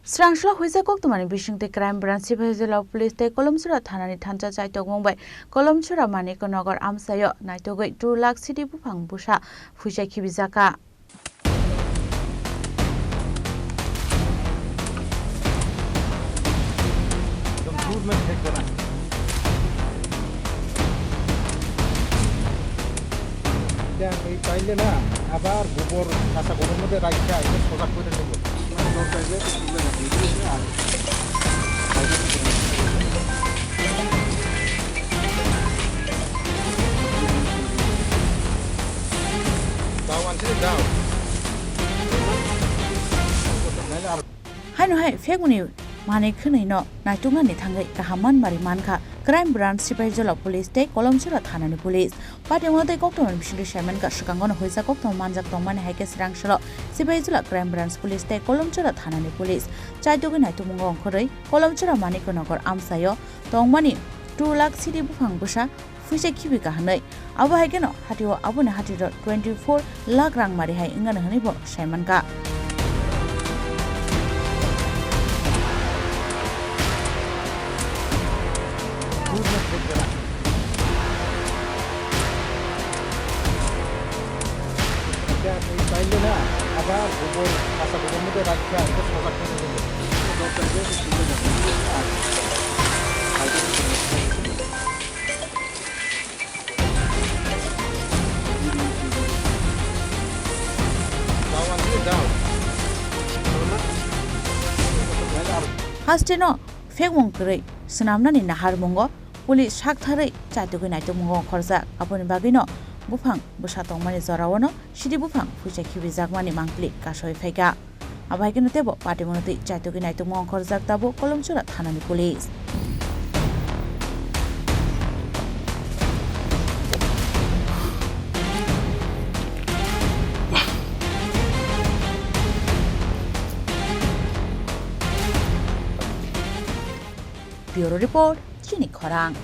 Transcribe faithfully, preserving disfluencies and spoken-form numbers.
Srangshla huijak koktwmani bisingtwi Crime Branch, Sipaijala Police tei Kolomchura thanani thansa chaitokmung bai Kolomchura Manik Nagar amchaio naitugwi two lakh sidi buphang bwsa phuisa khibijakha. Yang ei paile na, abar gobor, kasa gobor moddhe raikha, ino sojak kore nungwi. Dao, ansi dao. Haino hai phekmani manwi khwnwi no naituknani thangwi kaham manmari mankha. Crime Branch, Sipaijala Police tei Kolomchura thanani police. Patimung tei koktwmani bisingtwi saimankha, swkango no huijak koktwma manjak tongmani hai khe Srangshalo Sipaijala Crime Branch Police tei Kolomchura thanani police chaitugwi naitukmungo ongkhorwi Kolomchura Manik Nagar amchaio tongmani two lakh sidi buphang bwsa phuisa khibika hwnwi. Abo hai kheno hatio aboni hatiro twenty four lakh rang mari hai wngmani hwnwi bo saimankha. Hasteno phekmung kwrwi swnamnani naharmungo police saktharwi chaitugwi naitukmungo ongkhorjak. Aboni bagwino buphang bwsa tongmani joraono sidi buphang phuisa khibijakmani mangpili kasoi phaikha. Abo hai kheno teibo patimungno twi chaitugwi naitukmung ongkhorjak tabuk Kolomchura thanani police. Bureau Report, Chini Khorang.